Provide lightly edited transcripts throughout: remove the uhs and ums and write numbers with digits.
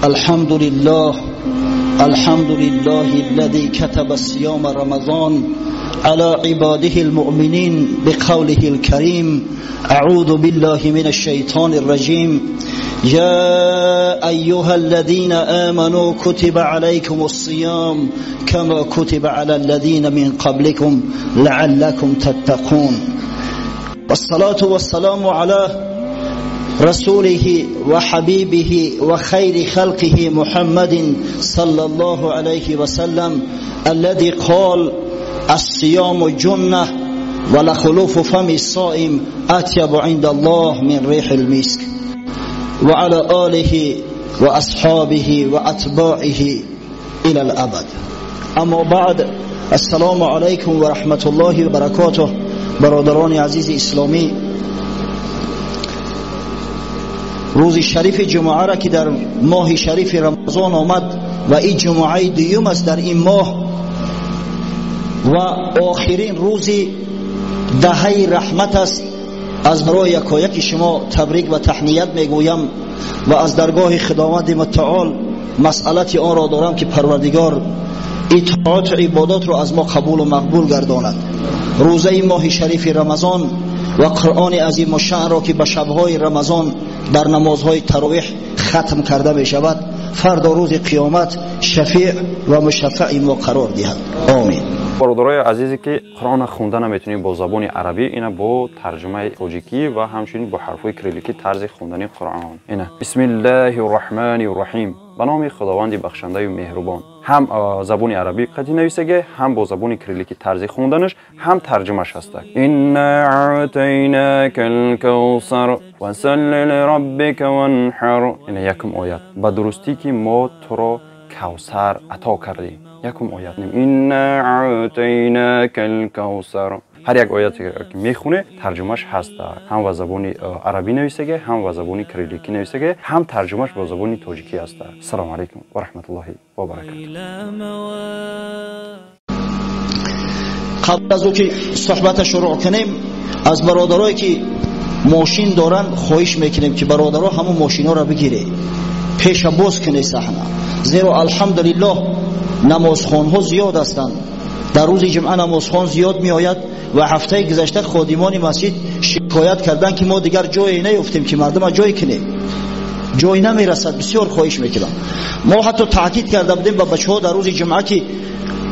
الحمد لله الحمد لله الذي كتب صيام رمضان على عباده المؤمنين بقوله الكريم أعوذ بالله من الشيطان الرجيم يا أيها الذين آمنوا كتب عليكم الصيام كما كتب على الذين من قبلكم لعلكم تتقون والصلاة والسلام على رسوله وحبيبه وخير خلقه محمد صلى الله عليه وسلم الذي قال الصيام جنة ولخلوف فم الصائم أطيب عند الله من ريح المسك وعلى آله وأصحابه وأتباعه إلى الأبد. أما بعد، السلام عليكم ورحمة الله وبركاته. برادران عزیز اسلامی، روز شریف جمعه را که در ماه شریف رمضان آمد و این جمعه دوم است در این ماه و آخرین روز دهه رحمت است، از برای یکایک شما تبریک و تهنیت میگویم و از درگاه خداوند متعال مسئلت آن را دارم که پروردگار اطاعت و عبادات را از ما قبول و مقبول گرداند. روزه ماه شریف رمضان و قرآن عظیم الشأن را که به شب‌های رمضان در نمازهای تراویح ختم کرده می شود، فردا روز قیامت شفیع و مشفع ما قرار دهد. آمین. برادرای عزیزی که قرآن خونده نمیتونیم با زبان عربی، اینا با ترجمه تاجیکی و همچنین با حرفای کریلیکی طرز خوندن قرآن. اینا بسم الله الرحمن الرحیم، به نام خداوند بخشنده و مهربان. هم زبان عربی قطعی نویسگه، هم با زبان کریلیکی طرز خوندنش، هم ترجمهش هسته. انا اعطیناک الکوثر فصل لربک وانحر. اینا یکم آیت. به درستی که ما تو را کوثر عطا کردیم. یکم آیت. انا اعطیناک الکوثر. هر یک آیت که میخونه ترجمهش هست، هم با زبان عربی نویسگه، هم با زبان کریلیکی نویسگه، هم ترجمهش با زبان تاجیکی هست. السلام علیکم و رحمت الله و برکاته. قبل از او که صحبت شروع کنیم، از برادرایی که ماشین دارن خواهش میکنیم که برادرها همون ماشینا را بگیره، پیش باز کنه صحنه، زیرا الحمدلله نمازخوان‌ها زیاد هستند. در روز جمعه نمازخوان زیاد می آید و هفته گذشته خادمان مسجد شکایت کردند که ما دیگر جایی نیفتیم که مردم جای کنه، جای نمیرسد. بسیار خواهش میکنم. ما حتی تاکید کرده بودیم به بچه‌ها در روز جمعه که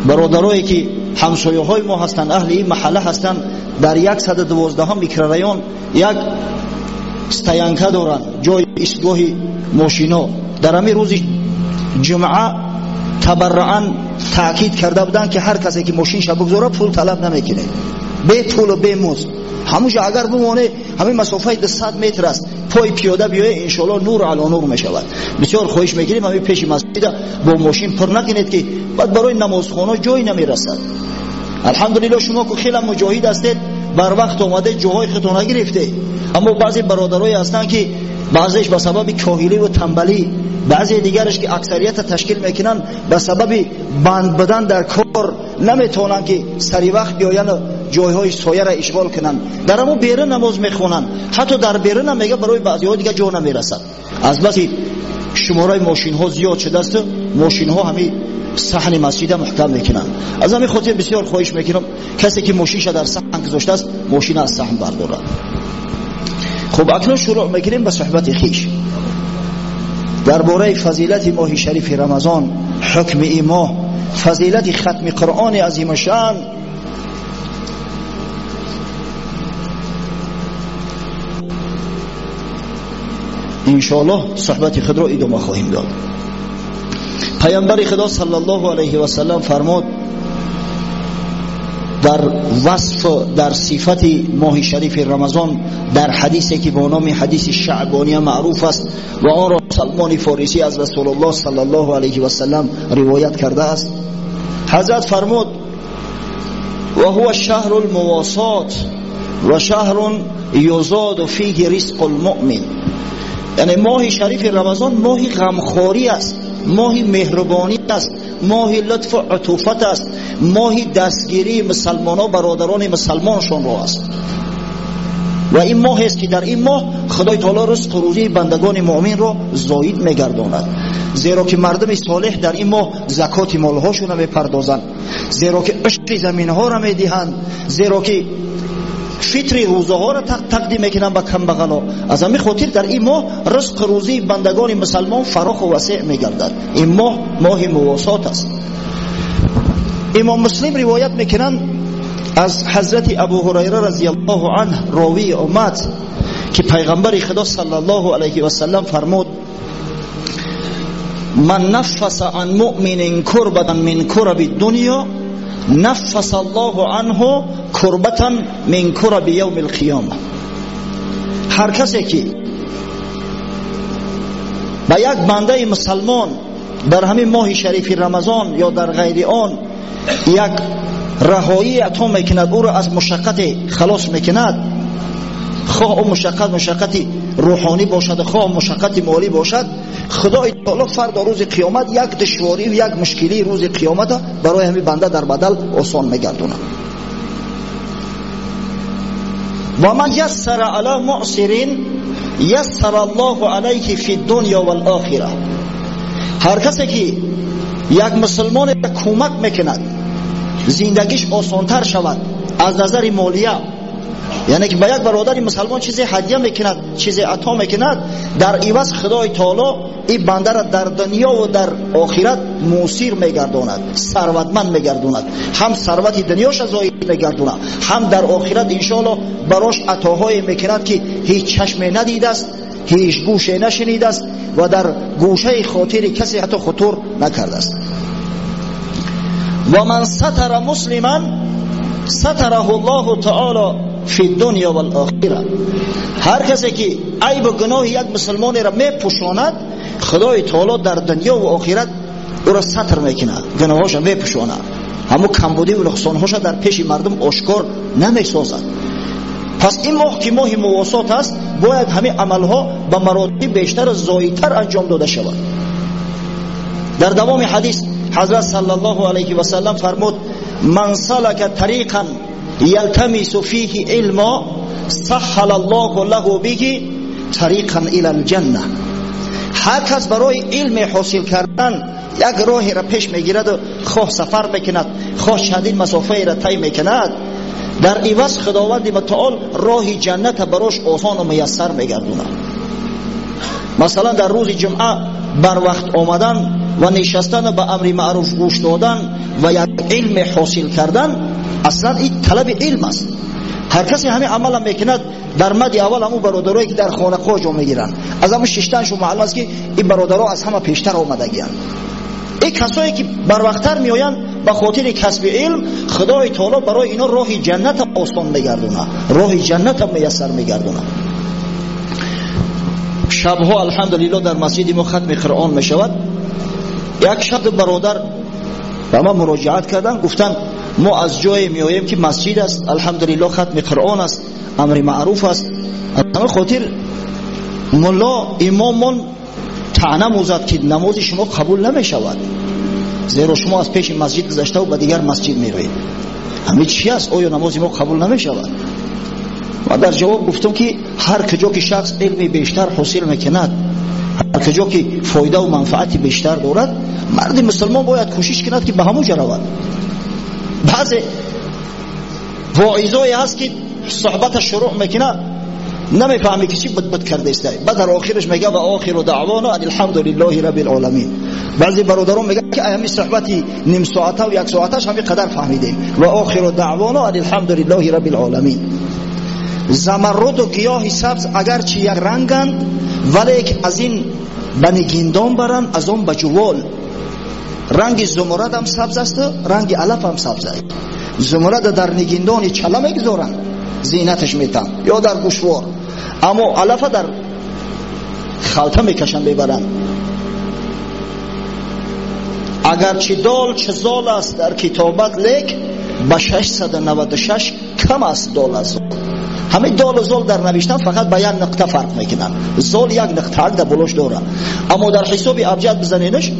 برادرایی که همسایه های ما هستند، اهل این محله هستند، در 112 میکرورایون یک ستیانکه دارند، جای ایستگاه ماشینا. در همین روز جمعه تبرعا تاکید کرده بودند که هر کسی که ماشینش بگذاره پول طلب نمیکنه، به پول و به مزد. همونجا اگر بمونه، همین مسافه 200 متر است، پای پیاده بیای انشالله نور علی نور میشود. بسیار خواهش میکنیم همین پیش مسجد با ماشین پر نکنید که بعد برای نمازخانه جای نمیرسد. الحمدلله شما که خیلی مجاهد هستید، بر وقت آمده جاهای خودتون نگرفته. اما بعضی برادرای هستند که بعضیش به سبب کاهلی و تنبلی، بعضی دیگرش که اکثریت تشکیل میکنن به سبب بند بدن در کار نمیتونن که سری وقت بیاین و جایهای سایه را اشغال کنن. در همون بیرون نماز میخونن، حتی در بیرون هم میگه برای بعضی ها دیگه جا نمیرسد. از بس شماره ماشین ها زیاد شده است، ماشین ها همین صحن مسجد محکم میکنن. از همین خاطر بسیار خواهش میکنم کسی که ماشینش در صحن گذاشته است، ماشین از صحن بردارد. خب اکنون شروع میکنیم به صحبت خویش درباره فضیلت ماه شریف رمضان، حکم این ماه، فضیلت ختم قرآن عظیم الشأن. انشاءالله صحبت خود را ادامه خواهیم داد. پیامبر خدا صلی الله علیه و سلم فرمود در وصف، در صفت ماه شریف رمضان، در حدیثی که با نام حدیث شعبانی معروف است و آن را سلمان فارسی از رسول الله صلی الله علیه و سلم روایت کرده است، حضرت فرمود و هو شهر المواسات و شهر یزاد فیه رزق المؤمن. یعنی ماه شریف رمضان ماه غمخواری است، ماه مهربانی است، ماه لطف و عطوفت است، ماه دستگیری مسلمان ها برادران مسلمانشان را است. ва ин моҳест ки дар ин моҳ Худои Таоло ризқу рӯзии бандагони муъминро зоид мегардонад. Зеро ки мардуми солеҳ дар ин моҳ закоти молҳошонро мепардозанд, зеро ки ушри заминҳоро медиҳанд, зеро ки фитри рӯзаҳоро тақдим мекунанд ба камбағало. Аз ҳамин хотир дар ин моҳ ризқу рӯзии бандагони мусалмон фароху васеъ мегардад. Ин моҳ моҳи мувосот аст. Имом Муслим ривоят мекунанд аз ҳазрати Абу Ҳурайра разияллоҳу анҳ, ровии уммат, ки пайғамбари Худо саллаллоҳу алайҳи васаллам фармуд: ман наффаса ан муъминин курбатан мин кураби дунё наффаса Аллоҳу анҳу курбатан мин кураби явми лқиёма. Ҳар касе ки ба як бандаи мусалмон дар ҳамин моҳи шарифи Рамазон ё дар ғайри он як раҳоӣ ато мекунад, ӯро аз мушаққате халос мекунад, хоҳ ӯ мушаққат мушаққати рӯҳонӣ бошад, хоҳ мушаққати молӣ бошад, Худои Таоло фардо рӯзи қиёмат як душворӣ ва як мушкилии рӯзи қиёмата барои ҳамин банда дар бадал осон мегардонад. Ва ман яссара ала муъсирин яссара Аллоҳу алайҳи фи дунё вал охира. Ҳар касе ки як мусулмоне кӯмак мекунад, зиндагиш осонтар шавад аз назари молия, яъне ки ба як бародари мусалмон чизе ҳадя мекунад, чизе ато мекунад, дар иваз Худои Таоло ин бандаро дар дунё ва дар охират мусир мегардонад, сарватманд мегардонад. Ҳам сарвати дунёша зоид мегардонад, ҳам дар охират иншоаллоҳ барош атоҳое мекунад ки ҳеҷ чашме надидааст, ҳеҷ гӯше нашунидааст ва дар гӯшаи хотири касе ҳатто хутур накардааст. Ва ман сатара муслиман сатараҳу Аллоҳу таоло фи дунё вал охира. Ҳар касе ки айбу гуноҳи як мусулмонеро мепӯшонад, Худои Таоло дар дунё ва охират ӯро сатр мекунад, гуноҳҳоша мепӯшонад, ҳамун камбудиву нуқсонҳоша дар пеши мардум ошкор намесозад. Пас ин моҳ ки моҳи мувосот аст, бояд ҳамин амалҳо ба маротиб бештару зоидтар анҷом дода шавад. Дар давоми ҳадис ҳазрат саллаллоҳу алайҳи васаллам фармуд: ман салака тариқан ялтамису фиҳи илмо саҳҳала Аллоҳу лаҳу биҳи тариқан илал ҷанна. Ҳар кас барои илме ҳосил кардан як роҳеро пеш мегираду хоҳ сафар мекунад, хоҳ чандин масофаеро тай мекунад, дар иваз Худованди мутаол роҳи ҷанната барош осону муяссар мегардонад. Масалан, дар рӯзи ҷумъа барвақт омадан ва нишастан ба амри маъруф гӯш додан ва як илме ҳосил кардан, аслан ин талаби илм аст. Ҳар касе ҳамин амала мекунад, дар мади аввал ҳамун бародарое ки дар хонақҳо ҷо мегиранд, аз ҳамун шиштаншон маълум аст ки ин бародаро аз ҳама пештар омадагианд. Ин касое ки барвақттар меоянд ба хотири касби илм, Худои Таоло барои ино роҳи ҷанната осон мегардонад, роҳи ҷанната муяссар мегардонад. Шабҳо алҳамдулиллоҳ дар масҷиди мо хатми Қуръон мешавад. Як шаб бародар ба ман муроҷиат карданд, гуфтанд: мо аз ҷое меоем ки масҷид аст, алҳамдулиллоҳ хатми Қуръон аст, амри маъруф аст. Аз ҳамин хотир мулло имоммон таъна музад ки намози шумо қабул намешавад, зеро шумо аз пеши масҷид гузаштаву ба дигар масҷид мероед. Ҳамин чи аст? Оё намози мо қабул намешавад? Ва дар ҷавоб гуфтам ки ҳар куҷо ки шахс илми бештар ҳосил мекунад, ҳар куҷо ки фоидаву манфаати бештар дорад, марди мусулмон бояд кӯшиш кунад ки ба ҳамон ҷо равад. Баъзе воизое ҳаст ки суҳбата шурӯъ мекунад, намефаҳме ки чӣ бадбад кардааст, баъд дар охираш мегӯяд: ва охиру даъвона ан алҳамдулиллоҳи раббил оламин. Баъзе бародарон мегӯянд ки ҳамин суҳбати ним соата ва як соаташ ҳамин қадар фаҳмидем. Ва охиру даъвона ан алҳамдулиллоҳи раббил оламин. Замарруду гиёҳи сабз агарчи як ранганд, вале аз ин ба нигиндон баранд, аз он ба ҷувол. Ранги зумурад ҳам сабз аст, ранги алаф ҳам сабз аст. Зумурада дар нигиндони чала мегузоранд, зинаташ метанд ё дар гӯшвор, аммо алафа дар халта мекашанд, мебаранд. Агарчи дол чӣ зол аст дар китобат, лек ба 696 кам аст дол аз зол. Ҳамин долу зол дар навиштан фақат ба як нуқта фарқ мекунанд. Зол як нуқта дар болош дорад, аммо дар ҳисоби абҷад бизанедаш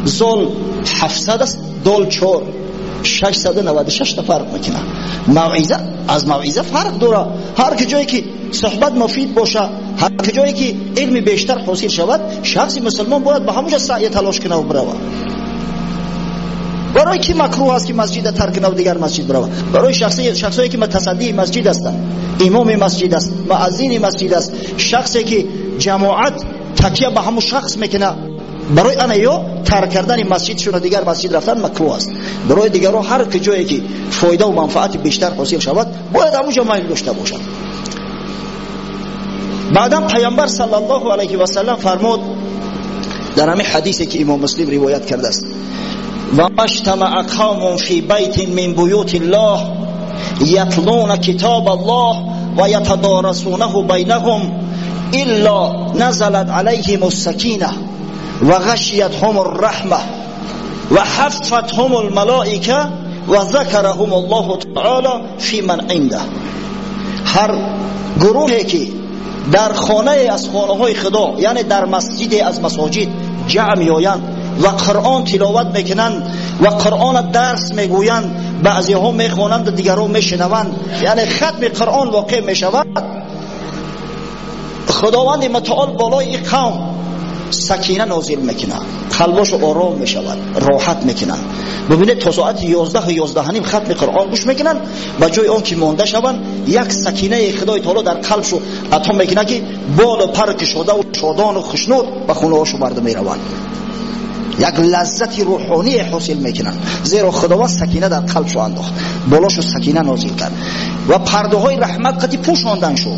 зол 700 аст, дол 4. 696 تا فرق میکنه. موعظه از موعظه فرق داره. هر جایی که صحبت مفید باشه، هر جایی که علم بیشتر حاصل شود، شخص مسلمان باید به همونجا سعی تلاش کنه و بروه. برای کی مکروه است که مسجد ترک کنه و دیگر مسجد بروه؟ برای شخصایی که متصدی مسجد هستند، امام مسجد است، مؤذن مسجد است، شخصی که جماعت تکیه به همون شخص میکنه، برای انا یا ترک کردن مسجدشون و دیگر مسجد رفتن مکروه است. برای دیگران هر جایی که فایده و منفعت بیشتر حاصل شود باید همونجا میل داشته باشد. بعدا پیامبر صلی الله علیه و سلم فرمود در همین حدیثی که امام مسلم روایت کرده است: و اجتمع قوم فی بیت من بیوت الله یتلون کتاب الله و یتدارسونه بینهم الا نزلت علیهم السکینه و غشیتهم الرحمه و حفتهم الملائکه و ذکرهم الله تعالی فی من عنده. هر گروهی که در خانه از خانه های خدا، یعنی در مسجد از مساجد جمع میآیند و قرآن تلاوت میکنند و قرآن درس میگویند، بعضی ها میخوانند و دیگران میشنوند، یعنی ختم قرآن واقع میشود، خداوند متعال بالای این قوم سکینه نازل میکنه، قلبش آرام میشود، راحت میکنن. ببینید تا ساعت 11:30 ختم قرآن گوش میکنن، با جای آن که مانده شوند یک سکینه خدای تعالی در قلبش عطا میکنه که بال و پر کشاده و شادان و خوشنود به خونه هاشو برده میروند. یک لذت روحانی حاصل میکنن، زیرا خداوند سکینه در قلبش انداخت، بالاشو سکینه نازل کرد و پرده های رحمت قطی پوشاندن شد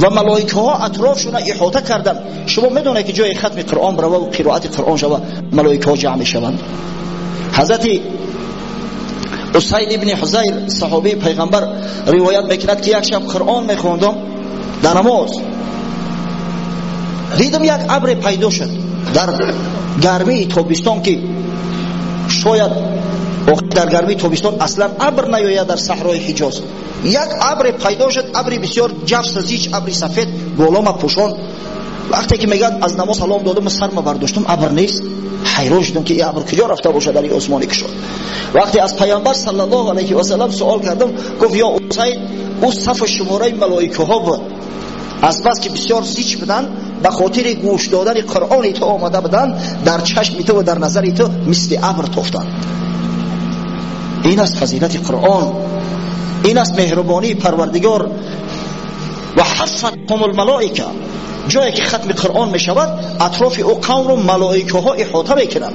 و ملائکه ها اطرافشون احاطه کردن. شما میدونید که جای ختم قرآن بروه و قرائت قرآن شوه ملائکه ها جمع میشوند. حضرت اسید ابن حضیر صحابی پیغمبر روایت میکند که یک شب قرآن میخوندم در نماز، دیدم یک ابر پیدا شد در گرمی تابستان، که شاید در گرمی تابستان اصلا ابر نیاید در صحرای حجاز. یک ابر پیدا شد، ابری بسیار جفت زیچ، ابری سفید بالا ما پوشان. وقتی که میگن از نماز سلام دادم سرم برداشتم، ابر نیست. حیران شدم که این ابر کجا رفته باشه در این آسمان کشور. وقتی از پیامبر صلی الله علیه و سلم سوال کردم، گفت یا اسید، او صف شماره ملائکه ها بود، از بس که بسیار زیچ بودن به خاطر گوش دادن قرآن تو آمده بودن، در چشم تو و در نظر تو مثل ابر توفتند. این است فضیلت قرآن، این است مهربانی پروردگار. و حفتهم الملائکه، جایی که ختم قرآن می شود اطراف او قوم رو ملائکه ها احاطه میکنند.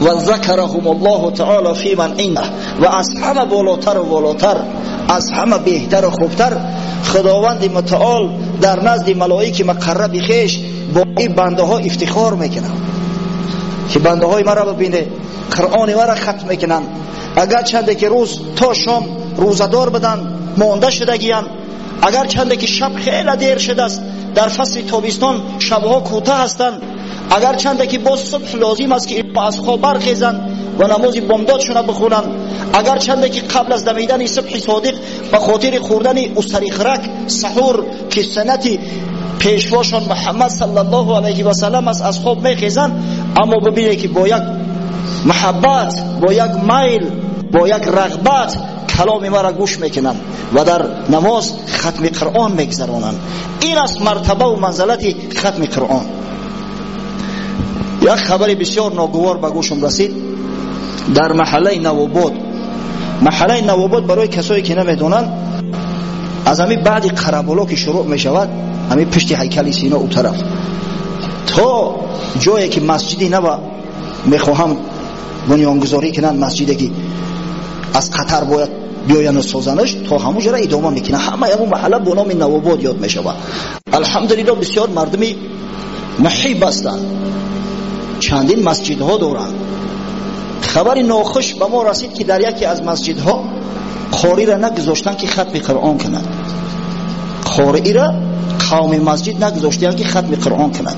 و ذکرهم الله تعالی فی من عنده، و از همه بالاتر و بالاتر، از همه بهتر و خوبتر، خداوند متعال در نزد ملائک مقرب خویش با این بنده ها افتخار میکنند که بنده های مرا ببینه، قرآن مرا ختم میکنند. اگر چنده که روز تا شام روزدار بدن مانده شدگیان، اگر چنده که شب خیلی دیر شده است، در فصل تابستان شبها کوتاه هستند، اگر چنده که باز صبح لازم است که از خواب برخیزند و نماز بامدادشون بخونند، اگر چنده که قبل از دمیدن صبح صادق به خاطر خوردن استریخرک سحور که سنت پیشواشان محمد صلی الله علیه و سلم است از خواب میخیزند، اما ببینید که با یک محبت، با یک میل، با یک رغبت کلام ما را گوش میکنند و در نماز ختم قرآن میگذرانند. این است مرتبه و منزلت ختم قرآن. یک خبر بسیار ناگوار به گوشم رسید در محله نوآباد. محله نوآباد برای کسایی که نمیدونن، از همین بعد قره‌بالا که شروع میشود، همین پشت هیکل سینا او طرف تا جایی که مسجدی نو میخواهم بنیانگذاری کنند، مسجدی که از قطر باید بیاین و سازنش، تا همونجا را ادامه میکنه. همه همون محله به نام نوآباد یاد میشود. الحمدلله بسیار مردمی محیب هستند، چندین مسجدها دارند. خبر ناخوش به ما رسید که در یکی از مسجدها قاری را نگذاشتن که ختم قرآن کند. قاری را قوم مسجد نگذاشتن که ختم قرآن کند.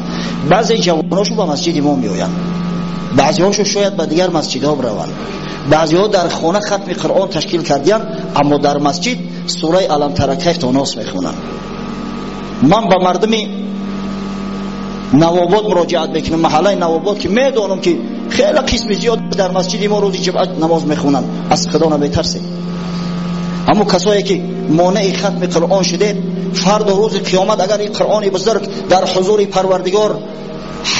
بعضی جواناشو به مسجد ما میآیند، بعضی هاشو شاید به دیگر مسجدها بروند، بعضی ها در خانه ختم قرآن تشکیل کردند، اما در مسجد سوره الم تر کیف تا ناس میخونند. من به مردم نوآباد مراجعت میکنم، محله نوآباد، که میدانم که Хеле қисми зиёд дар масҷиди мо рӯзи ҷумъа намоз мехонанд. Аз Худо наметарсед. Ҳамон касое ки монеи хатми Қуръон шудед, фардо рӯзи қиёмат агар ин Қуръони бузург дар ҳузури Парвардигор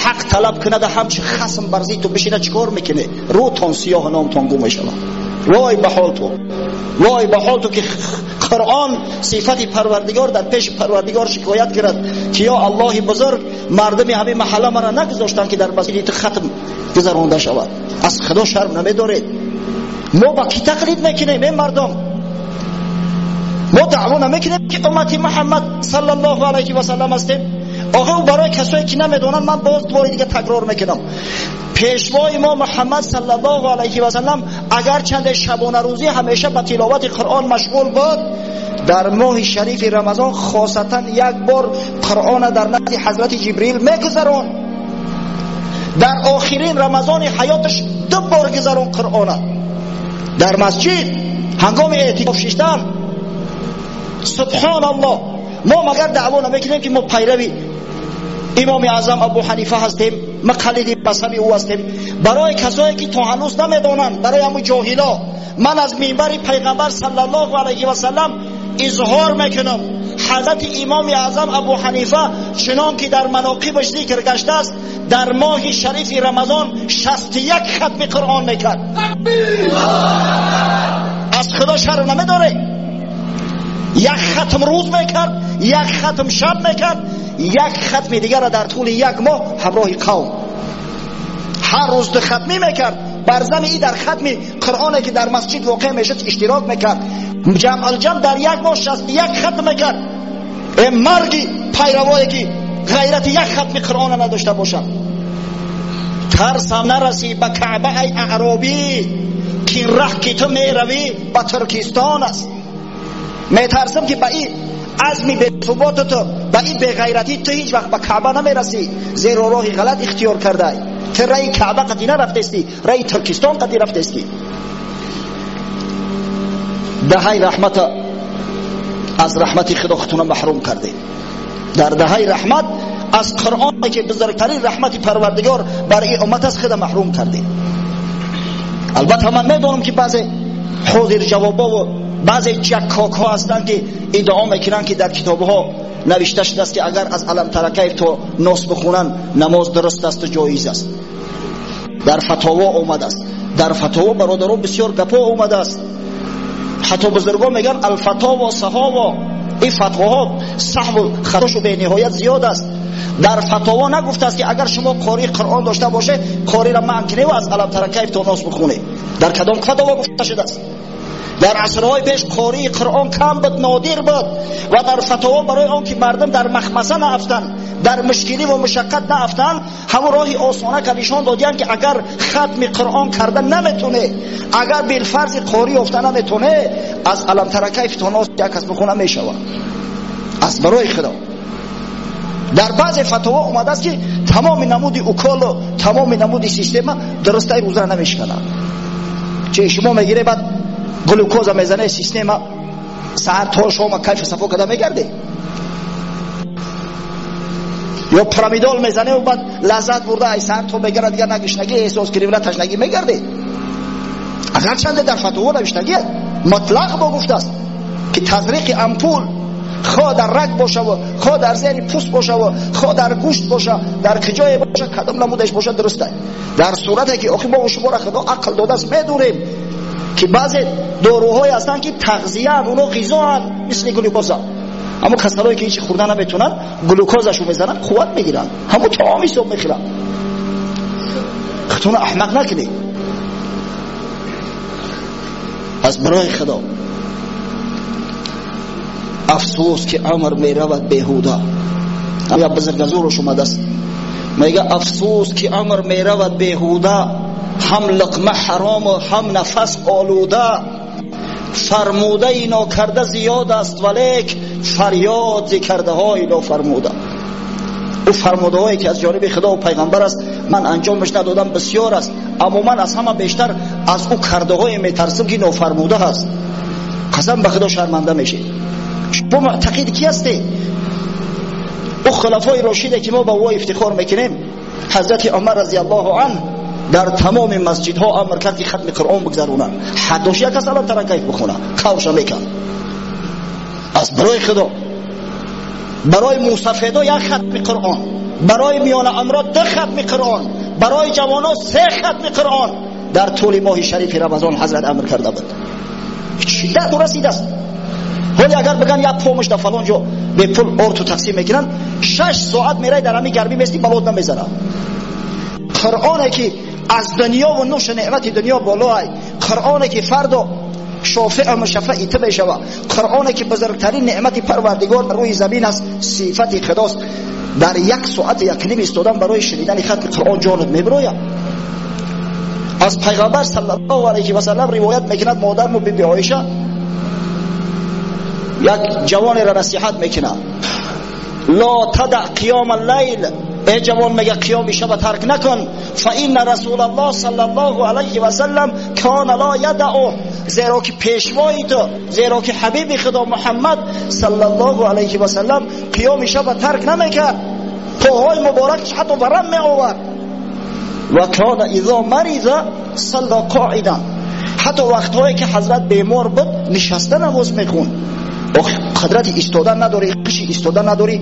ҳақ талаб кунад, ҳамчи хасм бар зидди ту бишинад, чикор мекунед? Рӯтон сиёҳ, номтон гум мешавад. Вой ба ҳол ту, вой ба ҳол ту ки Қуръон сифати Парвардигор дар пеши Парвардигор шикоят кунад ки ё Аллоҳи бузург, мардуми ҳамин маҳалла маро нагузоштанд ки дар масҷиди ту хатм гузаронда шавад. Аз Худо шарм намедоред? Мо ба кӣ тақлид мекунем, эй мардум? Мо даъво намекунем ки уммати Муҳаммад саллаллоҳу алайҳи васаллам ҳастем. Охе барои касое ки намедонанд ман боз бори дига такрор мекунам. Пешвои мо Муҳаммад саллаллоҳу алайҳи васаллам агарчанде шабонарӯзӣ ҳамеша ба тиловати Қуръон машғул буд, дар моҳи шарифи Рамазон хосатан як бор Қуръона дар назди ҳазрати Ҷибрил мегузаронд. Дар охирин Рамазони ҳаёташ ду бор гузарон Қуръона дар масҷид ҳангоми эътикоф шиштан. Субҳоналлоҳ, мо магар даъво намекунем ки мо пайрави имоми аъзам Абу Ҳанифа ҳастем, муқаллиди мазҳаби ӯ ҳастем? Барои касое ки то ҳанӯз намедонанд, барои ҳамун ҷоҳило, ман аз минбари пайғамбар саллаллоҳу алайҳи васаллам изҳор мекунам, ҳазрати имоми аъзам Абу Ҳанифа чунон ки дар манокибаш зикр гаштааст, дар моҳи шарифи Рамазон 61 хатми Қуръон мекард. Аз Худо шарм намедоред? Як хатм рӯз мекард, як хатм шаб мекард, як хатми дигарро дар тӯли як моҳ ҳамроҳи қавм ҳар рӯз ду хатмӣ мекард. Бар зами и дар хатми Қуръоне ки дар масҷид воқеъ мешуд иштирок мекард. Ҷамъ-алҷамъ дар як моҳ 61 хатм мекард. Э марги пайравое ки ғайрати як хатми Қуръона надошта бошад. Тарсам нарасӣ ба Каъба ай аъробӣ, ки раҳ ки ту меравӣ ба Туркистон аст. Метарсам ки ба ин азми бесуботу ту, ба ин беғайратӣ ту ҳеҷ вақт ба Каъба намерасӣ, зеро роҳи ғалат ихтиёр кардаӣ. Ту раи Каъба қатӣ нарафтестӣ, раи Туркистон қатӣ рафтестӣ. Даҳаи раҳмата аз раҳмати Худо худтона маҳрум кардем. Дар даҳаи раҳмат аз Қуръоне ки бузургтарин раҳмати Парвардигор бар ин уммат аст, худа маҳрум кардем. Албатта ман медонам ки баъзе ҳозир ҷавобову баъзе ҷаккокҳо ҳастанд ки иддао мекунанд ки дар китобҳо навишта шудааст ки агар аз Алам Таракайф то Нос бихонанд намоз дуруст аст ва ҷоиз аст. Дар фатово омадааст. Дар фатово бародаро бисёр гапҳо омадааст. Ҳатто бузургон мегӯянд алфатово саҳово, ин фатвоҳо саҳву хатошу бениҳоят зиёд аст. Дар фатово нагуфтааст ки агар шумо қории Қуръон дошта бошед, қориро манъ кунед ва аз Алам Таракайф то Нос бихонед. Дар кадом фатово гуфта шудааст? Дар асрҳои пеш қории Қуръон кам буд, нодир буд ва дар фатово барои он ки мардум дар махмаса наафтанд, дар мушкилӣ ва мушаққат наафтанд, ҳамон роҳи осона ка нишон додиянд ки агар хатми Қуръон карда наметоне, агар билфарзи қорӣ ёфта наметоне, аз Алам Таракайф то Нос як кас бихона мешавад. Аз барои Худо дар баъзе фатово омадааст ки тамоми намуди уколу тамоми намуди система дурустаи рӯза намешканад. Че шумо мегире, баъд глюкоза мезане, система саҳар то шома кайфу сафо карда мегарде, ё пирамидол мезане ва баъд лаззат бурда ай саҳар то мегарад, дигар на гушнагӣ эҳсос кунӣ, на ташнагӣ мегарде. Агарчанде дар фатво навиштагӣ мутлақ бо гуфтааст ки тазриқи ампул хоҳ дар раг бошаву хоҳ дар зери пӯст бошаву хоҳ дар гӯшт боша, дар куҷое боша, кадом намудаш боша, дуруст аст. Дар сурате ки охи мо шуморо Худо ақл додааст, медонем ки баъзе доруҳое ҳастанд ки тағзияанд, оно ғизоанд, мисли глюкоза. Аммо касалое ки ҳеҷ хӯрда наметавонанд, глюкозашу мезананд, қувват мегиранд, ҳамон таом ҳисоб мехӯранд. Худтонро аҳмақ накунед. Аз барои Худо афсӯс ки умр меравад беҳуда. Як бузургазураш омадааст, мега афсӯс ки умр меравад беҳуда, ҳам луқма ҳарому ҳам нафас олуда. Фармудаи нокарда зиёд аст, валек фарёд зи кардаҳои нофармуда. Ӯ фармудаҳое ки аз ҷониби Худо ва пайғамбар аст, ман анҷомаш надодам, бисёр аст, аммо ман аз ҳама бештар аз ӯ кардаҳое метарсам ки нофармуда ҳаст. Қасам ба Худо шарманда мешед. Шумо муътақид ки ҳастед? Ӯ хулафои рошиде ки мо ба ӯ ифтихор мекунем, ҳазрати Умар разияллоҳу анҳу дар тамоми масҷидҳо амр кард ки хатми Қуръон бигзаронанд. Ҳаддош як кас алам тара кайф бихона, кавша мекард. Аз барои Худо барои мусафедо як хатми Қуръон, барои миёна амро 2 хатми Қуръон, барои ҷавонон 3 хатми Қуръон дар тӯли моҳи шарифи Рамазон ҳазрат амр карда буд. Шиддат расидааст. ҳоли агар биган як помуш дар фалон ҷо бепул орту тақсим мекунанд, 6 соат мерай дар ҳамин гармӣ мести, балод намезанад. Қуръоне ки аз дунё ва нӯши неъмати дунё болоай, Қуръоне ки фардо шофеъ мушаффаи ту мешавад, Қуръоне ки бузургтарин неъмати Парвардигор дар рӯи замин аст, сифати Худост. Дар як соати якним истодан барои шунидани хатми Қуръон ҷонат мебирояд. Аз Пайғамбар саллаллоҳу алайҳи васаллам ривоят мекунад модарму биби Оиша як ҷавонеро насиҳат мекунад: ла тадаъ қиёма лайл, эй ҷавон, мега қиёми шаба тарк накун, фаинна расулаллоҳ саллаллоҳу алайҳи васаллам кана ла ядаъу, зеро ки пешвои ту, зеро ки ҳабиби Худо Муҳаммад саллаллоҳу алайҳи васаллам қиёми шаба тарк намекард, поҳои муборакаш ҳатто варам меовард. Ва кана изо мариза салла қоидан, ҳатто вақтҳое ки ҳазрат бемор буд нишаста намоз мехонд. Қудрати истодан надорӣ, қиши истодан надорӣ,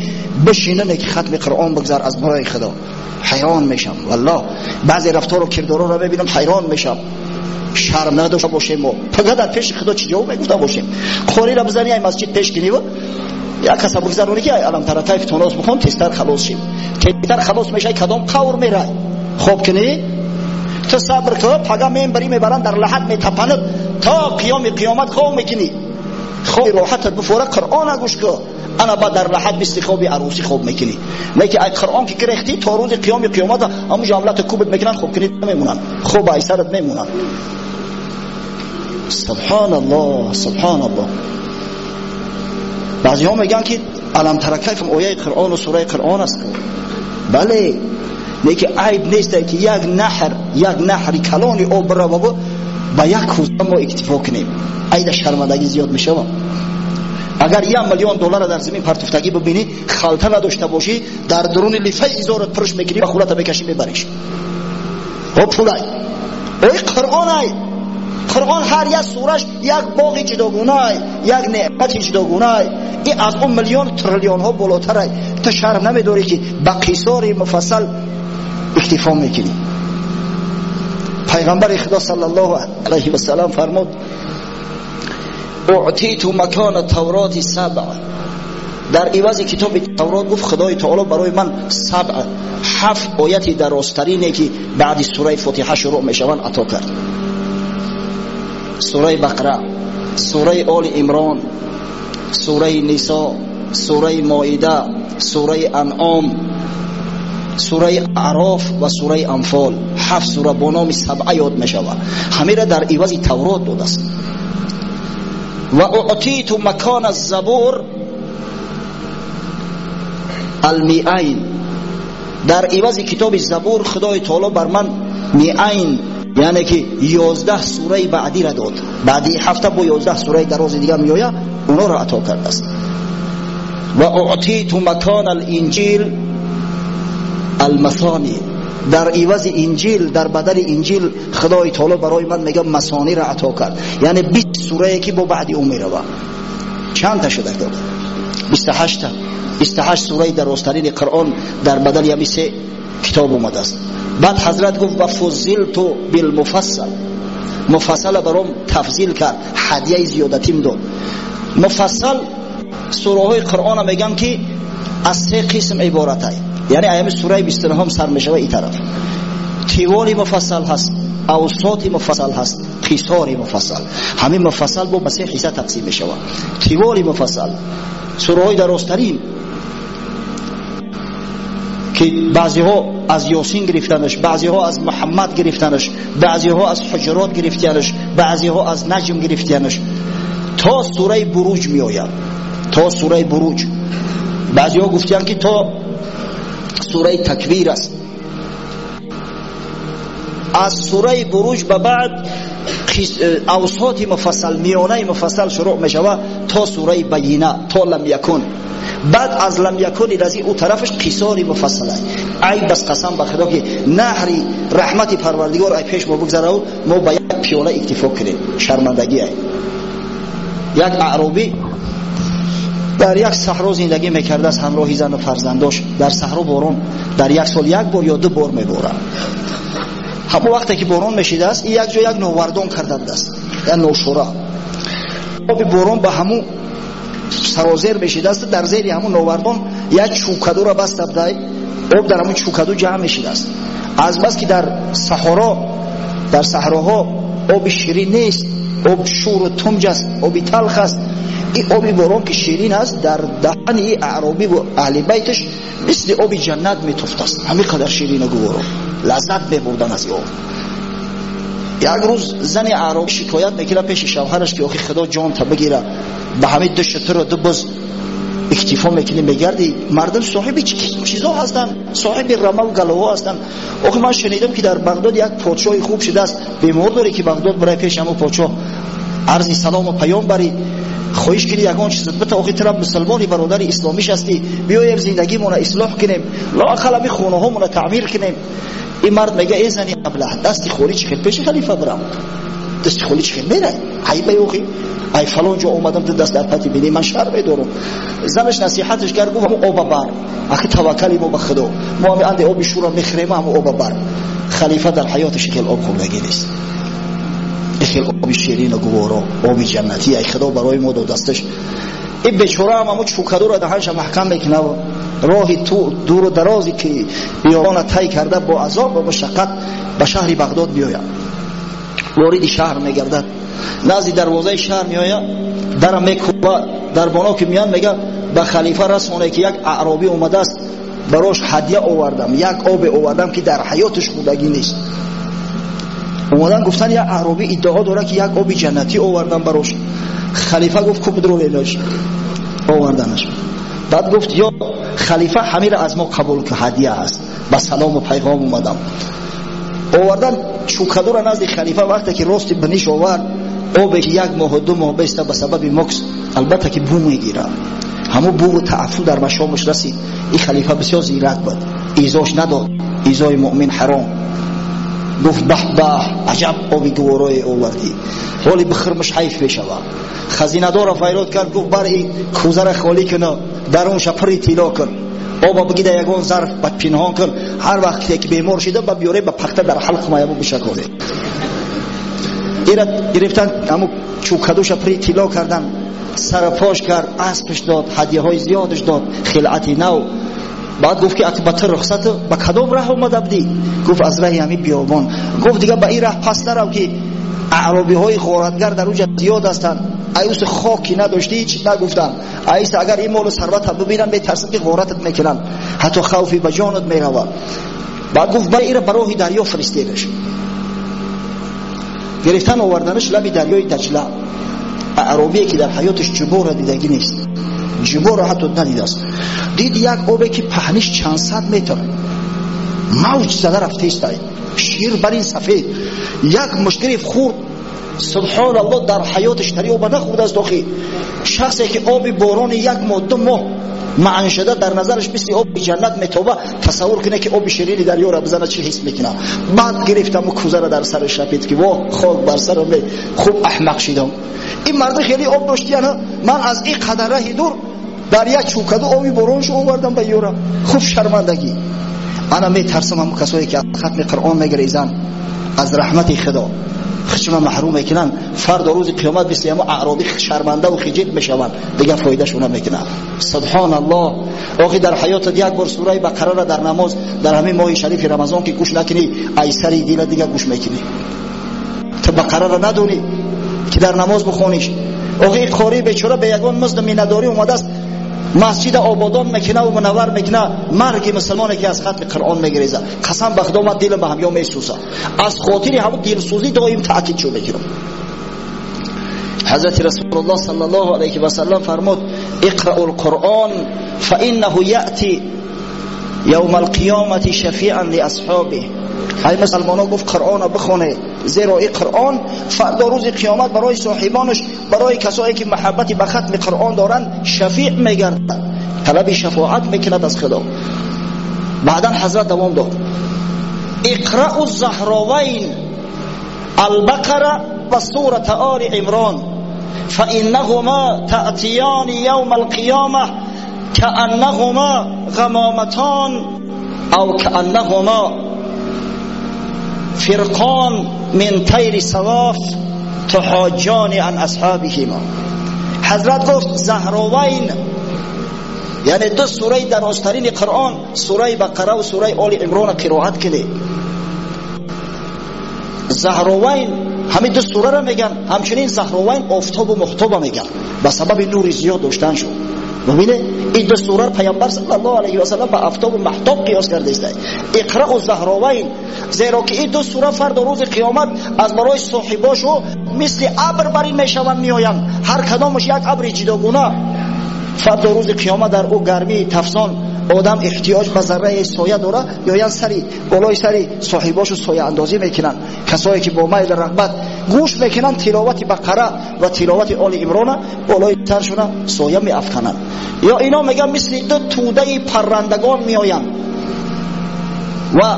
бишинане ки хатми Қуръон бигзар аз барои Худо. Ҳайрон мешам валлоҳ, баъзе рафтору кирдорро мебинам, ҳайрон мешам. Шарм надошта бошем мо, пага дар пеши Худо чӣ ҷавоб мегуфта бошем? Қориро бизанӣ ай масҷид пеш киниву як каса бигзаронӣ ки ай алам тара кайф тонос бихон, тезтар халос шим. Тезтар халос мешай, кадом қавр мерай? Хоб кунӣ? Ту сабр кун, пага мембарӣ мебаранд дар лаҳат метапанад, то қиёми қиёмат хоб мекунӣ. Хоби роҳатат бифора, Қуръона гӯш кун, ана баъд дар лаҳат мисли хоби арӯсӣ хоб мекунӣ. Не ки ай Қуръон ки гирехтӣ то рӯзи қиёми қиёмат ҳамун ҷамлата кубит мекунанд, хоб кунӣ намемонанд, хоб ай сарат мемонанд. Субҳоналлоҳ, субҳоналлоҳ. Баъзеҳо мегӯянд ки алам тара кайф ояи Қуръону сураи Қуръон аст. Бале, не ки айб нест ки як наҳр, як наҳри калони об биравад ба як ҳуза мо иктифо кунем. Айда шармандагӣ зиёд мешавад. Агар 1 миллион доллар дар замин партуфтагӣ бибинӣ, халта надошта бошӣ, дар дуруни лифаи изорат пурш мекунӣ, ба хулата мекашӣ, мебариш. О пулай, ой Қуръонай. Қуръон ҳар як сураш як боғи ҷудогунай, як неъмати ҷудогунай. Ин аз он миллион триллионҳо болотарай. Ту шарм намедорӣ ки ба қисори муфассал иктифо мекунӣ. Пайғамбари Худо саллаллоҳу алайҳи васаллам фармуд: اعطیت مکان تورات 7. در عوض کتاب تورات گفت خدای تعالی برای من 7 7 آیت درازترینه که بعد سوره فاتحه شروع میشوند عطا کرد. سوره بقره، سوره آل عمران، سوره نساء، سوره مائده، سوره انعام، سوره اعراف و سوره انفال. 7 سوره با نام 7 یاد میشود. همه را در عوض تورات داده است. و اعطیت مکان الزبور المیعین، در عوض کتاب زبور خدای تعالی بر من میعین، یعنی که 11 سوره بعدی را داد. بعدی هفته با 11 سوره دراز دیگر میآید، اونا را عطا کرده است. و اعطیت مکان الانجیل المثانی، در عوض انجیل، در بدل انجیل خدای تعالی برای من میگه مثانی را عطا کرد، یعنی 20 سوره که با بعدی اون میروه. چند تا شده؟ 28 تا. 28 سوره درازترین قرآن در بدل یعنی 3 کتاب اومده است. بعد حضرت گفت و فضلت بالمفصل، مفصل برام تفضیل کرد، هدیه زیادتیم داد. مفصل سوره های قرآن میگم که از 3 قسم عبارت است، یعنی ایام سوره 29 سر میشه این طرف تیوال مفصل هست، اوساط مفصل هست، قصار مفصل. همین مفصل با 3 حصه تقسیم میشه. تیوال مفصل سوره های درازترین که بعضی ها از یاسین گرفتنش، بعضی ها از محمد گرفتنش، بعضی ها از حجرات گرفتنش، بعضی ها از نجم گرفتنش، تا سوره بروج می آید. تا سوره بروج. بعضی ها گفتن که تا سوره تکویر است. از سوره بروج به بعد اوساط مفصل، میانه مفصل شروع می شود تا سوره بینه، تا لم یکن. Баъд аз лам якуни лази ӯ тарафаш қисори муфассала. Айб аст, қасам ба Худо, ки наҳри раҳмати Парвардигор ай пеш мо бигзараву мо ба як пиёла иктифо кунем. Шармандагӣ ай. Як аъробӣ дар як саҳро зиндагӣ мекардааст ҳамроҳи зану фарзандош. Дар саҳро борон дар як сол як бор ё ду бор меборад. Ҳамон вақте ки борон мешидааст, як ҷо як новардон карда будааст, як ношура. Оби борон ба ҳамун сарозер мешидааст, дар зери ҳамун новардон як чӯкадура баста будай, об дар ҳамун чӯкаду ҷамъ мешидааст. Аз бас ки дар саҳро, дар саҳроҳо оби ширин нест, об шуру тумҷ аст, оби талх аст. Ин оби борон ки ширин аст, дар даҳани аъробӣ ва аҳли байташ мисли оби ҷаннат метуфтааст. Ҳамин қадар ширину гуворо, лаззат мебурдан аз об. Як рӯз зани аъробӣ шикоят мекунад пеши шавҳараш, ки охи Худо ҷонта бигира, ба ҳамин ду шутуру ду буз иктифо мекунӣ, мегардӣ. Мардум соҳиби чизо ҳастанд, соҳиби рамаву галоҳо ҳастанд. Охи ман шунидам, ки дар Бағдод як подшоҳи хуб шудааст, бемор дорӣ ки Бағдод барои пеши ҳамон подшоҳ арзи салому паём барӣ, хоҳиш кунӣ ягон чиз бита. Охи тура мусулмони бародари исломиш ҳастӣ, биёем зиндагимона ислоҳ кунем, лоақал ҳамин хонаҳомона таъмир кунем. Ин мард мега: эй зани аблаҳ, дасти холӣ чӣ хел пеши халифа бирам? Дасти холӣ чӣ хел мерай? Айбай, охи ай фалон ҷо омадам, ту даст дар пати бинӣ, ман шарм медорам. Занаш насиҳаташ кард, гуфт: ҳамун оба бар, ахи таваккали мо ба Худо, мо ҳами анде оби шура мехӯрем, ҳамун оба бар. Халифа дар ҳаёташ хел об хӯрдагӣ нест, хел оби ширину гуворо, оби ҷаннатӣ ай Худо барои мо додасташ. Ин бечора ҳам ҳамун чӯкадура даҳанша маҳкам мекунад, роҳи дуру дарозе ки биёбона тай карда, бо азоб ва машаққат ба шаҳри Бағдод меояд. Вориди шаҳр мегардад, назди дарвозаи шаҳр меояд, дара мекӯба. Дарбоно ки меянд, мега: ба халифа расоне, ки як аъробӣ омадааст, барош ҳадя овардам, як обе овардам, ки дар ҳаёташ хӯрдагӣ нест. Омадан гуфтан: як аъробӣ иддао дорад, ки як оби ҷаннатӣ овардам барош. Халифа гуфт: ку бидроведаш. Оварданаш. Баъд гуфт: ё халифа, ҳамира аз мо қабул ки ҳадия аст, ба салому пайғом омадам. Овардан чӯкадура назди халифа. Вақте ки рости биниш овард, обе ки як моҳу ду моҳ беста ба сабаби мукс, албатта ки бӯ мегирад, ҳамун бӯву тааффун дар машомаш расид. Ин халифа бисёр зирак буд, изош надод, изои муъмин ҳаром. Гуфт: баҳ баҳ, аҷаб оби гуворое овардӣ, ҳоли бихӯрмаш ҳайф мешавад. Хазинадорро файрод кард, гуфт: бар ин кӯзара холӣ куна, дарунша пури тилло кун, оба бигида ягон зарф ба пинҳон кун, ҳар вақте ки бемор шида, ба биёре, ба пахта дар ҳалқ маяму бишакоре. Ира гирифтан, ҳаму чӯкадуша пури тилло кардан, сарпош кард, аспаш дод, ҳадияҳои зиёдаш дод, хилъати нав. Баъд гуфт, ки ба ту рухсат, ба кадом раҳ омада будӣ? Гуфт: аз раҳи ҳамин биёбон. Гуфт: дига ба ин раҳ пас нарав, ки аъробиҳои ғоратгар дар уҷа зиёд ҳастанд. Аюси хоки надоштӣ, ҳеч нагуфтам. Аиса агар ин молу сарвата бибинам, метарсам, ки ғоратат мекунанд, ҳатто хавфи ба ҷонат меравад. Баъд гуфт: ба ира ба роҳи дарё фиристедаш. Гирифтан, оварданаш лаби дарёи Даҷла. Аъробие ки дар ҳаёташ ҷубора дидагӣ нест, ҷубора ҳатто надидааст, дид як обе, ки паҳниш чанд сад метр, мавҷ зада рафтаистай, шир бар ин сафед. Як мушт гирифт, хӯрд. Субҳоналлоҳ, дар ҳаёташ тари оба нахӯрдааст. Охи шахсе ки оби борони як моҳ, 2 моҳ маън шуда, дар назараш мисли оби ҷаннат метоба, тасаввур кунед, ки оби ширини дарёра бизана, чӣ ҳис мекунад? Баъд гирифтаму кӯзара дар сараш рапид, ки во, хок бар сарам, хуб аҳмақ шидам. Ин марда хеле об доштияна, ман аз ин қадар раҳи дур дар як чӯкаду оби бороншо овардам ба ёра. Хуб шармандагӣ. Ана метарсам, ҳамун касое ки аз хатми Қуръон мегирезанд, аз раҳмати Худо хичма маҳрум мекунанд, фардо рӯзи қиёмат мисли ҳамун аъробӣ шармандаву хиҷил мешаванд, дигар фоидашона мекунанд. Субҳоналлоҳ, охи дар ҳаётат як бор сураи Бақарара дар намоз дар ҳамин моҳи шарифи Рамазон ки гӯш накунӣ, ай сари дила дига гӯш мекунӣ. Ту Бақарара надонӣ, ки дар намоз бихониш. Охи қори бечора бе ягон музду миннатдорӣ омадааст, масҷида ободон мекуна ва мунаввар мекуна. Марги мусулмоне ки аз хатми Қуръон мегиреза, қасам ба Худо, ман дилам ба ҳамё месӯза. Аз хотири ҳамун дилсӯзӣ доим таъкид шуд мекунам. Ҳазрати Расулуллоҳ саллаллоҳу алайҳи васаллам фармуд: اقرأوا القرآن فإنه يأتي يوم القيامة شفيعا لأصحابه. ای مسلمانان، گفت، قرآن بخونه، زیرا این قرآن فردا روز قیامت برای صاحبانش، برای کسایی که محبتی به ختم قرآن دارند، شفیع میگردد. талаби шафоат мекунад аз Худо. Баъдан ҳазрат давом дод: اقرأوا الزهراوین البقره و سورة آل عمران فإنهما تأتیان یوم القیامة كأنهما غمامتان او كأنهما فرقان من طیر صواف تحاجان عن اصحابهما. حضرت گفت زهراوین، یعنی دو سوره درازترین قرآن، سوره بقره و سوره آل عمران قرائت کنید. زهراوین همین دو سوره را میگن، همچنین زهراوین آفتاب و مهتاب میگن به سبب نور زیاد داشتن شد. ببینه این دو سوره پیامبر صلی الله علیه و سلم به آفتاب و مهتاب قیاس کرده است. اقرأ الزهراوین، زیرا که این دو سوره فردا روز قیامت از برای صاحباشو مثل ابر برین میشوند میآیند، هر کدامش یک ابر جداگونه. فردا روز قیامت در او گرمی تفسان آدم احتیاج به ذره سایه داره، یا سری بالای سری صاحباشو سایه اندازی میکنن. کسایی که با میل رغبت گوش میکنن تلاوت بقره و تلاوت آل عمران، بالای سرشون سایه میافکنن. یا اینا میگن مثل دو توده پرندگان میآیند و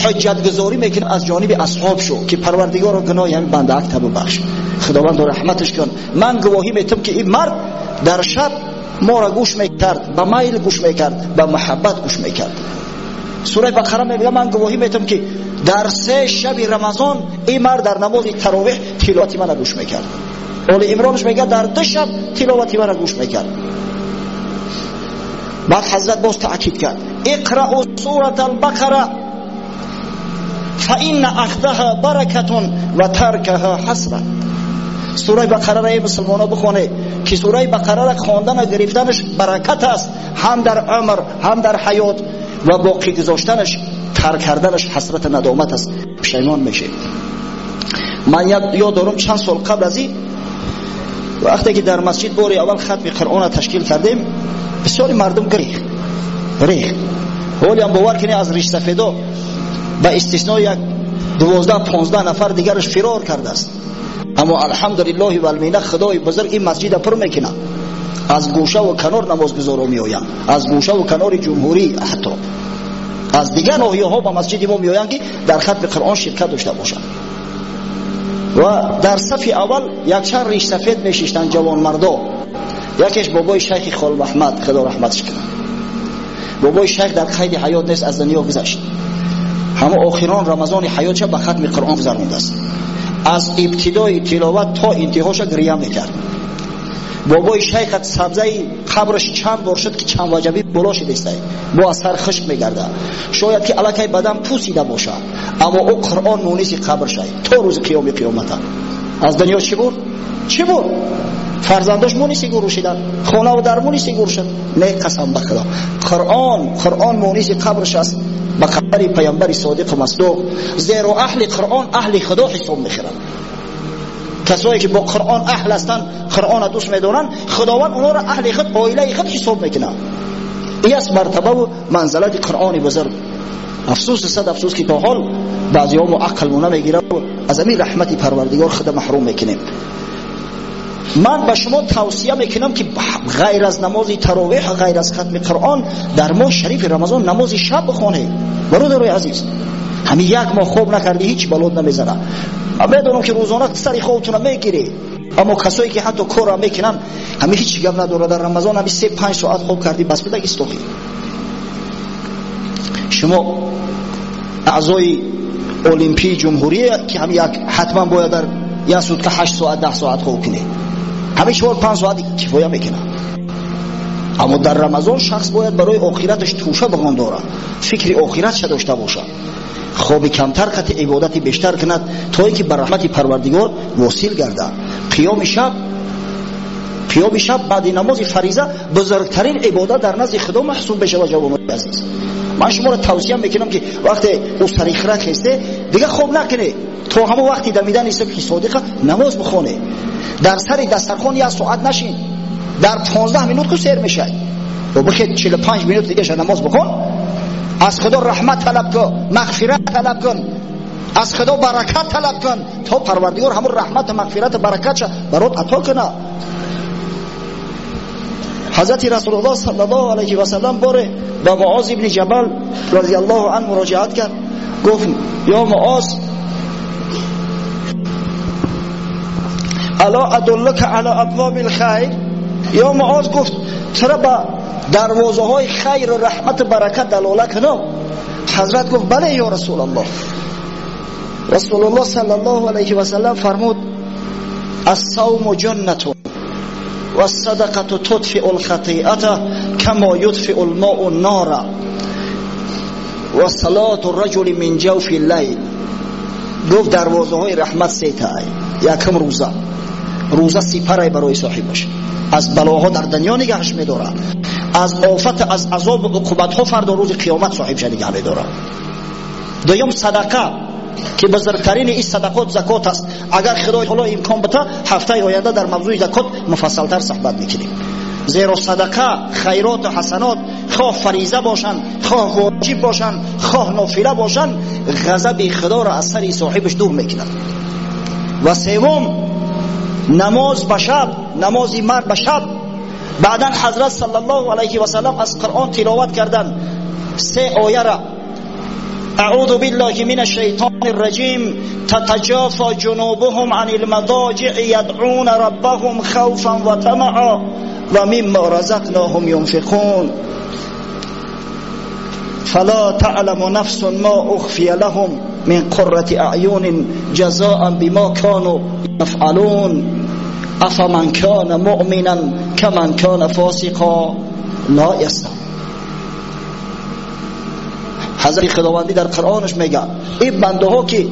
حجت گذاری میکنن از جانب اصحاب شو که پروردگار گناه همین بنده اک ببخش، خداوند رحمتش کن. من گواهی میتم که این مرد در شب ما را گوش میکرد، به میل گوش میکرد، به محبت گوش میکرد. سوره بقره میگه من گواهی میتم که در 3 شب رمضان این مرد در نماز تراویح تلاوت من گوش میکرد. آل عمرانش میگه در 2 شب تلاوت من گوش میکرد. بعد حضرت باز تأکید کرد: اقرأوا سورة البقره فإن اخذها برکة و ترکها حسرة. سوره بقره را ای مسلمان‌ها بخونه که سوره بقره را خواندن و گرفتنش برکت است، هم در عمر هم در حیات، و باقی گذاشتنش ترک کردنش حسرت ندامت است، پشیمان میشه. من یاد دارم چند سال قبل از این وقتی که در مسجد باری اول ختم قرآن را تشکیل کردیم، بسیاری مردم گریخت ریخت. حالی هم باور کنی از ریش سفیدا به استثنای یک 12-15 نفر دیگرش فرار کرده است. اما الحمدلله و المینه خدای بزرگ این مسجد پر میکنه، از گوشه و کنار نمازگزارا میآیند، از گوشه و کنار جمهوری، حتی از دیگر ناحیه ها به مسجد ما میآیند که در ختم قرآن شرکت داشته باشند. و در صف اول یک چند ریش سفید میشیشتند جوان مردا، یکیش بابای شیخ خال احمد خدا رحمتش کنه. بابای شیخ در قید حیات نیست، از دنیا گذشت. همه آخران رمضان حیاتش به ختم قرآن گذرانده است. از ابتدای تلاوت تا انتهاش گریه میکرد. بابای شیخ سبزه قبرش چند بار شد که چند وجبی بالا شده است، با از سر خشک میگرده. شاید که الکی بدن پوسیده باشه، اما او قرآن مونس قبرش تا روز قیام قیامت. از دنیا چی بود؟ چی بود؟ فرزنداش مونس گور شدن، خانه و در مونس گور شد. نه قسم به خدا، قرآن مونس قبرش است به خبر پیامبر صادق و مصدوق. زیرا اهل قرآن اهل خدا حساب میخورند. کسایی که با قرآن اهل هستند، قرآن را دوست میدارند، خداوند اونا را اهل خود، عائله خود حساب میکنه. این است مرتبه و منزلت قرآن بزرگ. افسوس صد افسوس که تا حال بعضی ها عقل مون نمیگیره و از همین رحمت پروردگار خود محروم میکنیم. من به شما توصیه میکنم که غیر از نماز تراویح، غیر از ختم قرآن، در ماه شریف رمضان نماز شب بخوانید. برادرای عزیز، همین یک ماه خوب نکردی هیچ بلود نمیزنه. من میدونم که روزانه سری خوابتون میگیری، اما کسایی که حتی کار میکنن همین هیچ گپ نداره. در رمضان همین 3-5 ساعت خوب کردی بس بده استوخی. شما اعضای المپی جمهوری که هم یک حتما باید در یک سوت که 8 ساعت 10 ساعت خوب کنی، همه 4-5 ساعت کفایه میکنه. اما در رمضان شخص باید برای آخرتش توشه بغان داره، فکر آخرتش داشته باشه، خواب کمتر قطع عبادت بیشتر کند تا اینکه بر رحمت پروردگار واصل گردد. قیام شب بعد نماز فریضه بزرگترین عبادت در نزد خدا محسوب بشه. جوانان عزیز، من شما را توصیه میکنم که وقتی او سریخ خسته دیگه خواب نکنه، تا همون وقتی دمیدن صبح صادقه نماز بخونه. در سر دسترخوان یک ساعت نشین، در 15 منوت کو سیر میشه و بخیر 45 منوت دیگه نماز بخون. از خدا رحمت طلب کن، مغفرت طلب کن، از خدا برکت طلب کن تا پروردگار همون رحمت و مغفرت و برکتش برات عطا کنه. حضرت رسول الله صلی الله علیه و سلم باره با معاذ ابن جبل رضی الله عنه مراجعت کرد، گفت یا معاذ الا ادلک علی ابواب الخیر. یا معاذ گفت چرا با دروازه های خیر و رحمت و برکت دلاله کنم؟ حضرت گفت بله یا رسول الله. رسول الله صلی الله علیه و سلم فرمود الصوم جنة والصدقة تطفئ الخطیئة كما يطفئ الماء النار وصلاة الرجل من جوف الليل. گفت دروازه های رحمت سه تا، یکم روزه، روزه سپر برای صاحبش، از بلاها در دنیا نگهش می‌داره، از آفت، از عذاب و عقوبت‌ها فردا روز قیامت صاحبش نگه می‌داره. دوم صدقه که بزرگترین این صدقات زکات است. اگر خدای تعالی امکان بده هفته آینده در موضوع زکات مفصلتر صحبت میکنیم. زیرا صدقه، خیرات و حسنات خواه فریضه باشند، خواه واجب باشند، خواه نافله باشند، غضب خدا را از سر صاحبش دور میکند. و سوم نماز به شب، نماز مرد به شب. بعدا حضرت صلی الله علیه و سلم از قرآن تلاوت کردند سه آیه را: اعوذ بالله من الشیطان الرجیم تتجافى جنوبهم عن المضاجع يدعون ربهم خوفا وطمعا ومما رزقناهم ينفقون فلا تعلم نفس ما اخفي لهم من قرة اعین جزاء بما كانوا يفعلون افمن كان مؤمنا كمن كان فاسقا لا يستوون. حضرت خداوندی در قرآنش میگه این بنده ها که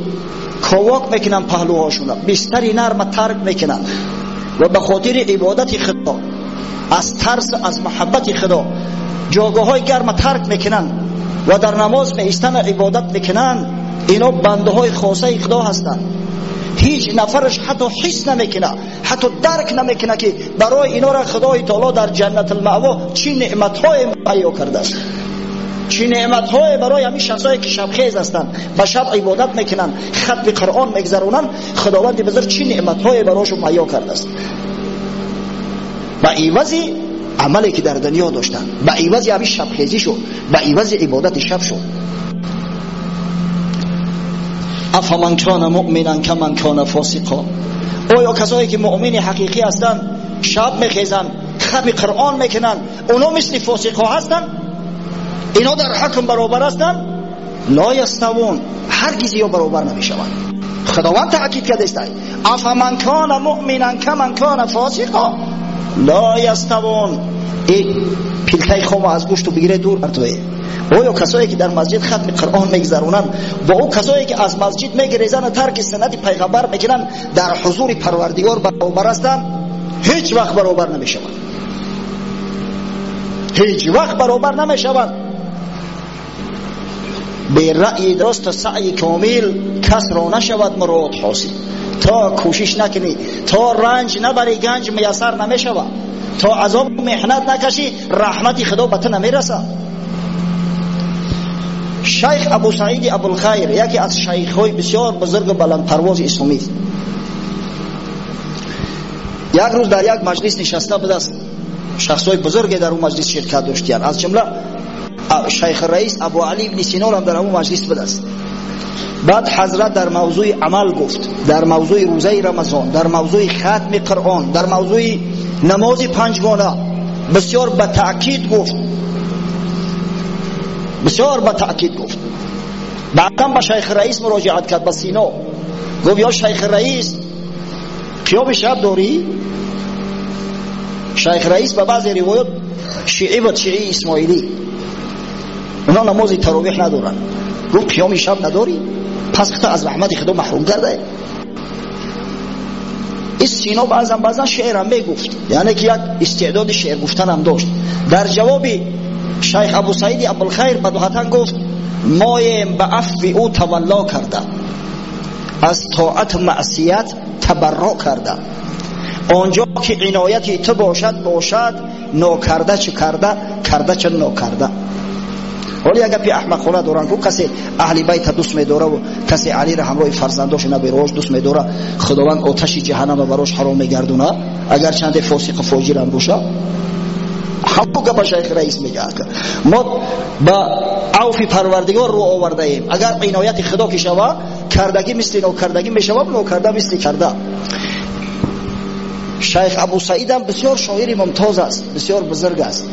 کواک میکنن پهلوهاشون، بستری نرم ترک میکنن و به خاطر عبادت خدا، از ترس، از محبت خدا جاگاه های گرم ترک میکنن و در نماز میایستن و عبادت میکنن، اینا بنده های خاصه خدا هستن. هیچ نفرش حتی حس نمیکنه، حتی درک نمیکنه که برای اینا را خدای تعالی در جنت المأوا چی نعمت های مهیا کرده است، چی نعمت‌های برای همین شخصایی که شبخیز هستند، به شب عبادت میکنن، ختم قرآن میگذرونن، خداوند بزرگ چی نعمت‌های براشون مهیا کرده است. به عوض عملی که در دنیا داشتن، به عوض همین شبخیزی شد، به عوض عبادت شب شد. افمن کان مؤمنا کمن کان فاسقا. آیا کسایی که مؤمن حقیقی هستند، شب میخیزن، ختم قرآن میکنن، اونا مثل فاسقا هستند؟ اینا در حکم برابر هستند؟ لا یستوون، هرگز یا برابر نمیشوند. خداوند تاکید کرده است افمن کان مؤمنا کمن کان فاسقا لا یستوون. ای پیلتای خام از گوشت بگیره دور بر. آیا کسایی که در مسجد ختم قرآن میگذرونن با او کسایی که از مسجد میگریزن و ترک سنت پیغمبر میکنن در حضور پروردگار برابر هستند؟ هیچ وقت برابر نمیشوند، هیچ وقت برابر نمیشوند. به رأی درست و سعی کامل کس را نشود مراد حاصل. تا کوشش نکنی، تا رنج نبری، گنج میسر نمیشود. تا عذاب محنت نکشی، رحمت خدا به تو نمیرسد. شیخ ابو سعید ابوالخیر یکی از شیخ‌های بسیار بزرگ و بلند پرواز اسلامی، یک روز در یک مجلس نشسته بود است. شخص‌های بزرگی در اون مجلس شرکت داشتند، از جمله شیخ رئیس ابو علی ابن سینا هم در اون مجلس بود است. بعد حضرت در موضوع عمل گفت، در موضوع روزه رمضان، در موضوع ختم قرآن، در موضوع نماز پنجگانه بسیار به تأکید گفت، بسیار به تأکید گفت. بعدا به شیخ رئیس مراجعت کرد، به سینا گفت یا شیخ رئیس قیام شب داری؟ شیخ رئیس به بعضی روایات شیعی بود، شیعی اسماعیلی، اونا نماز تراویح ندارن. گفت قیام شب نداری؟ پس خدا از رحمت خدا محروم کرده. این سینا بعضا شعر هم میگفت، یعنی که یک استعداد شعر گفتن هم داشت. در جواب شیخ ابو سعید ابوالخیر بداهتاً گفت مایم به عفو او تولا کرده، از طاعت معصیت تبرع کرده، آنجا که عنایتی تو باشد باشد، ناکرده چه کرده، کرده چه ناکرده. ولی اگر پی احمقانه دارن که کسی اهل بیت دوست می‌داره و کسی علی را همراه فرزنداش نبیراش دوست می‌داره، خداوند آتش جهنم براش حرام می‌گردونه اگر چند فاسق و فاجر هم باشه. Ҳамон гапа шайх раис мегӯяд. Мо ба авфи Парвардигор рӯ овардаем. Агар инояти Худо ки шава, кардагӣ мисли нокардагӣ мешава, нокарда мисли карда. Шайх Абу Саид ҳам бисёр шоири мумтоз аст, бисёр бузург аст.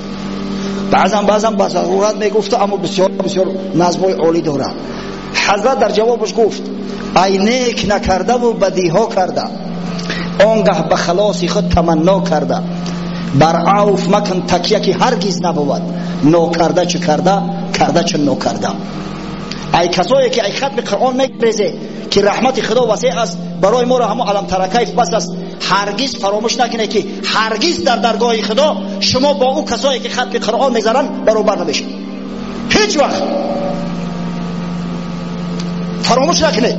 Баъзан ба зарурат мегуфта, аммо бисёр бисёр назмҳои олӣ дорад. Ҳазрат дар ҷавобаш гуфт: ай нек накардаву бадиҳо карда, он гаҳ ба халоси худ таманно карда, бар авф макун такя, ки ҳаргиз набувад, нокарда чӣ карда, карда чӣ нокарда. Ай касое ки ай хатми Қуръон мегрезе, ки раҳмати Худо васеъ аст, барои моро ҳамон алам тара кайф бас аст, ҳаргиз фаромӯш накунед, ки ҳаргиз дар даргоҳи Худо шумо бо ӯ касое ки хатми Қуръон мезананд баробар намешавед. Ҳеҷ вақт фаромӯш накунед,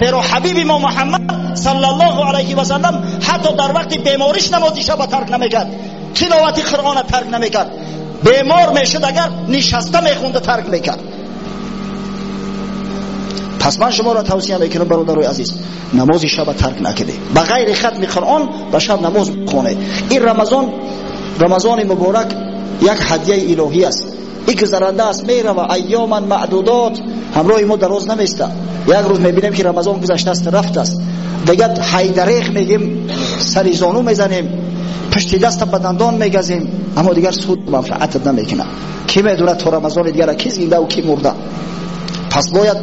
зеро ҳабиби мо Муҳаммад саллаллоҳу алайҳи васаллам ҳатто дар вақти бемориш намози шаба тарк намекард, тиловати Қуръона тарк намекард. Бемор мешуд, агар нишаста мехонда тарк мекард. Пас ман шуморо тавсия мекунам, бародарои азиз, намози шаба тарк накунед, ба ғайри хатми Қуръон ба шаб намоз хонед. Ин Рамазон, Рамазони муборак, як ҳадияи илоҳӣ аст. Ин гузаранда аст, мерава, айёман маъдудот, ҳамроҳи мо дароз наместа. Як рӯз мебинем, ки Рамазон гузаштааст, рафтааст. Дигар ҳайдарех мегем, сари зону мезанем, пушти даста ба дандон мегазем, аммо дигар суд манфаатат намекунад. Ки медонад то Рамазони дигара ки зиндаву ки мурда? Пас бояд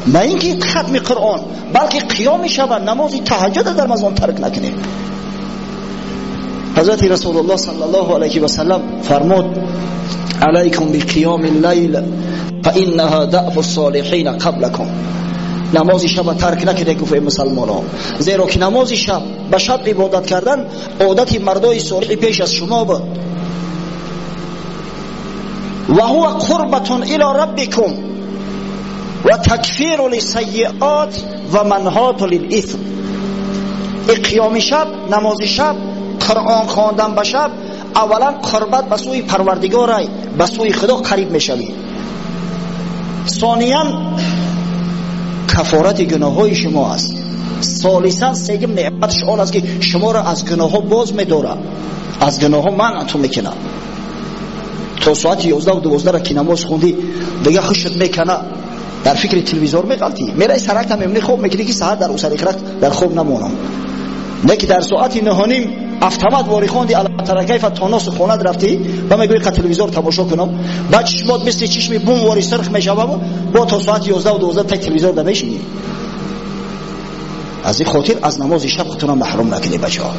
на ин ки хатми Қуръон, балки қиёми шава, намози таҳаҷҷуда дар Рамазон тарк накунем. Ҳазрати Расулуллоҳ саллаллоҳу алайҳи васаллам фармуд: алайкум биқиёми лайл фаиннаҳа даъфу солиҳина қаблакум. Намози шаба тарк накунед, гуфт, эй мусалмонон, зеро ки намози шаб, ба шаб ибодат кардан одати мардои солиҳи пеш аз шумо буд. Ва ҳува қурбатун ило раббикум ва такфиру лисайиот ва манҳоту лилисм. Қиёми шаб, намози шаб, Қуръон хондан ба шаб аввалан қурбат ба сӯи Парвардигорай, ба сӯи Худо қариб мешавӣ. Сониян, кафорати гуноҳҳои шумо аст. Солисан, сегим неъматаш он аст, ки шуморо аз гуноҳҳо боз медорад, аз гуноҳҳо манъатон мекунад. То соати 11-12-ра ки намоз хундӣ, дига хушт мекана, дар фикри телевизор меғалтӣ, мераи саракта мемонӣ, хоб мекунӣ, ки саҳар дар усарихрак дар хоб намонам. Не ки дар соати 9:30 автомат вори хонди алам тара кайфа, то носу хонат рафтӣ ва мегӯӣ қа телевизор тамошо кунам. Баъд чишмот мисли чишми бум вори сирх мешавам, бо то соати 11-12 тай телевизор да мешинӣ. Аз ин хотир аз намози шаб худтонро маҳрум накунед, бачаҳо.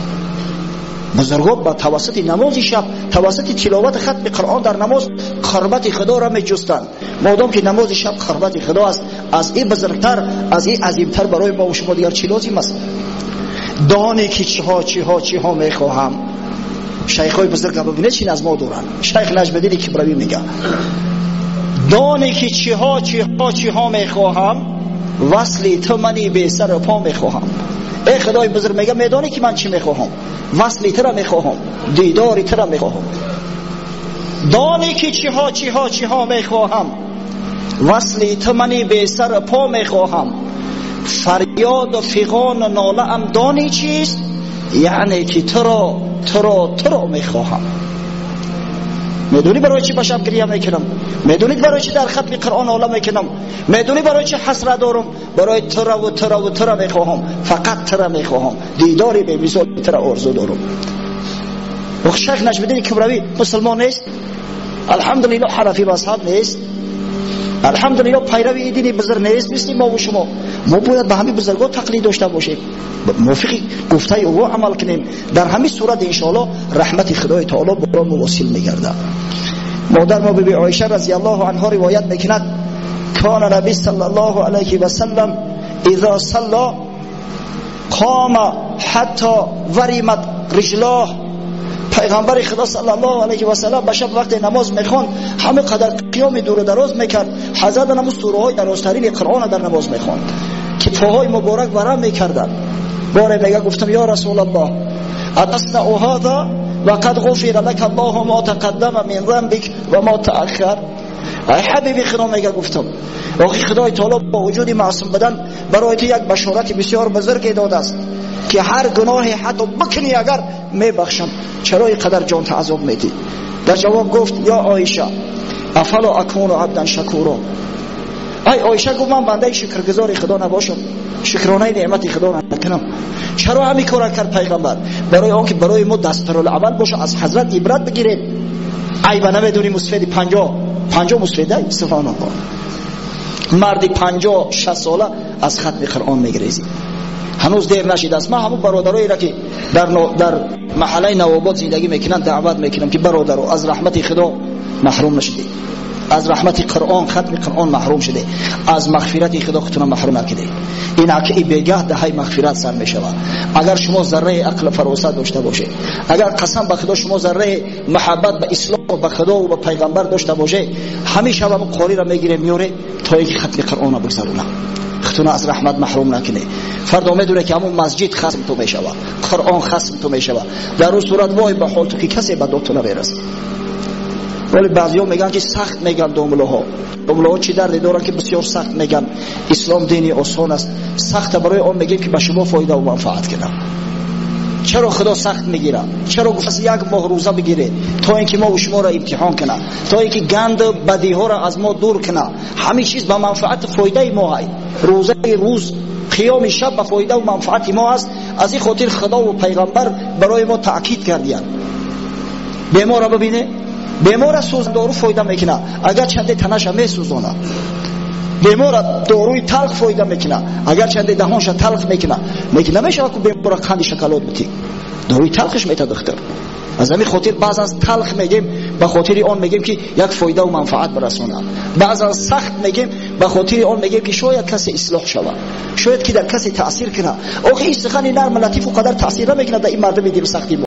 Бузургон ба тавассути намози шаб, тавассути тиловати хатми Қуръон дар намоз қурбати Худоро меҷустанд. Модом ки намози шаб қурбати Худо аст, аз ин бузургтар, аз ин азимтар барои мо шумо дигар чӣ лозим аст? Доне ки чиҳо, чиҳо, чиҳо мехоҳам. Шайхҳои бузурга бибинед, чӣ назмо доранд. Шайх Наҷмиддини Кибравӣ мега: доне ки чиҳо, чиҳо, чиҳо мехоҳам, васли ту мани бесару по мехоҳам. Эй Худои бузург, мега, медонӣ ки ман чӣ мехоҳам? Васли тура мехоҳам, дидори тура мехоҳам. Доне ки чиҳо, чиҳо, чиҳо мехоҳам, васли ту мани бесару по мехоҳам. Фарёду фиғону нолаам дони чист? Яъне ки туро, туро, туро мехоҳам. Медонӣ барои чӣ ба шаб гирия мекунам? Медонед барои чӣ дар хатми Қуръон нола мекунам? Медонӣ барои чӣ ҳасрат дорам? Барои тураву тураву тура мехоҳам, фақат тура мехоҳам, дидори бемисоли тура орзу дорам. Шайх Наҷмиддини Кибравӣ мусулмон нест, алҳамдулиллоҳ, ҳанафи мазҳаб нест, алҳамдулиллоҳ, пайрави дини бузург нест, мисли мо ва шумо. Мо бояд ба ҳамин бузургон тақлид дошта бошем, мувофиқи гуфтаи ӯ амал кунем. Дар ҳамин сурат иншоаллоҳ раҳмати Худои таоло боро мувосил мегардад. Модар мо биби Оиша разияллоҳу анҳо ривоят мекунад: кана наби саллаллоҳу алайҳи васаллам изо салло қома ҳатто варимат риҷлоҳ. Пайғамбари Худо саллаллоҳу алайҳи васаллам ба шаб вақте намоз мехонд, ҳама қадар қиёми дуру дароз мекард. Ҳазрат намоз сураҳои дарозтарини Қуръонро дар намоз мехонд, ки поҳои муборак варам мекарданд. Боре мега, гуфтам: ё Расулаллоҳ, атаснау ҳаза ва қад ғуфира лака Аллоҳу мо тақаддама мин занбик ва мо тааххар? Ай ҳабиби Худо, мега, гуфтам, охи Худои таоло бо вуҷуди маъсум будан барои ту як башорати бисёр бузурге додааст. ки ҳар гуноҳе ҳатто бикунӣ агар мебахшам, чаро инқадар ҷонта азоб медӣ? Дар ҷавоб гуфт: ё Оиша, афала акуну абдан шакура. Ай Оиша гуфт: ман бандаи шукргузори Худо набошам, шукронаи неъмати Худо накунам. Чаро ҳамин кора кард пайғамбар? Барои он ки барои мо дастурулъамал боша, аз ҳазрат ибрат бигирем. Айба намедонӣ мусфеди 50 мусфеда, субҳоналлоҳ. Марди 50-60 сола аз хатми Қуръон мегирезид. Ҳанӯз дер нашидааст. Ман ҳамон бародароеро ки дар маҳаллаи Навобод зиндагӣ мекунанд даъват мекунам ки бародаро, аз раҳмати Худо маҳрум нашудед, аз раҳмати Қуръон, хатми Қуръон маҳрум шудед, аз мағфирати Худо худтонро маҳрум накунед. Ин аки бегаҳ даҳаи мағфират сар мешавад. Агар шумо зарраи ақл фаросат дошта бошед, агар қасам ба Худо шумо зарраи муҳаббат ба ислом, ба Худо ва ба пайғамбар дошта бошед, ҳамеша ҳамон қориро мегирем меорем то инки хатми Қуръонро бигзаронам. Худтонро аз раҳмат маҳрум накунед. Фардо медонед ки ҳамон масҷид хасм ту мешавад, Қуръон хасм ту мешавад. Дар он сурат вой ба ҳол ту ки касе ба дод ту намерасад. Вале баъзеҳо мегӯянд ки сахт мегӯянд домлаҳо. Домлаҳо чӣ дарде доранд ки бисёр сахт мегӯянд? Ислом дини осон аст. Сахта барои он мегӯем ки ба шумо фоида ва манфаат кунад. Чаро Худо сахт мегирад? Чаро гуфт як моҳ рӯза бигиред то инки мо шуморо имтиҳон кунад, то инки ганду бадиҳоро аз мо дур кунад. Ҳамин чиз ба манфаат фоидаи мо ҳаст. Рӯзаи рӯз, қиёми шаб ба фоида ва манфаати мо аст. Аз ин хотир Худо ва пайғамбар барои мо таъкид кардиянд. Беморро бибинед, бемора сӯзандору фоида мекунад, агар чанде танаша месӯзонад. Бемора доруи талх фоида мекунад, агар чанде даҳонша талх мекунад. Лекин намешавад ки бемора қанди шоколад битӣ, доруи талхш метад духтар. Аз ҳамин хотир баъзан талх мегем, ба хотири он мегем ки як фоида ва манфаат барасонад. Баъзан сахт мегем, ба хотири он мегем ки шояд касе ислоҳ шавад, шояд ки дар касе таъсир кунад. Охи ин сухани нарм латифу қадар таъсир намекунад дар ин мардуми дилсахти мо.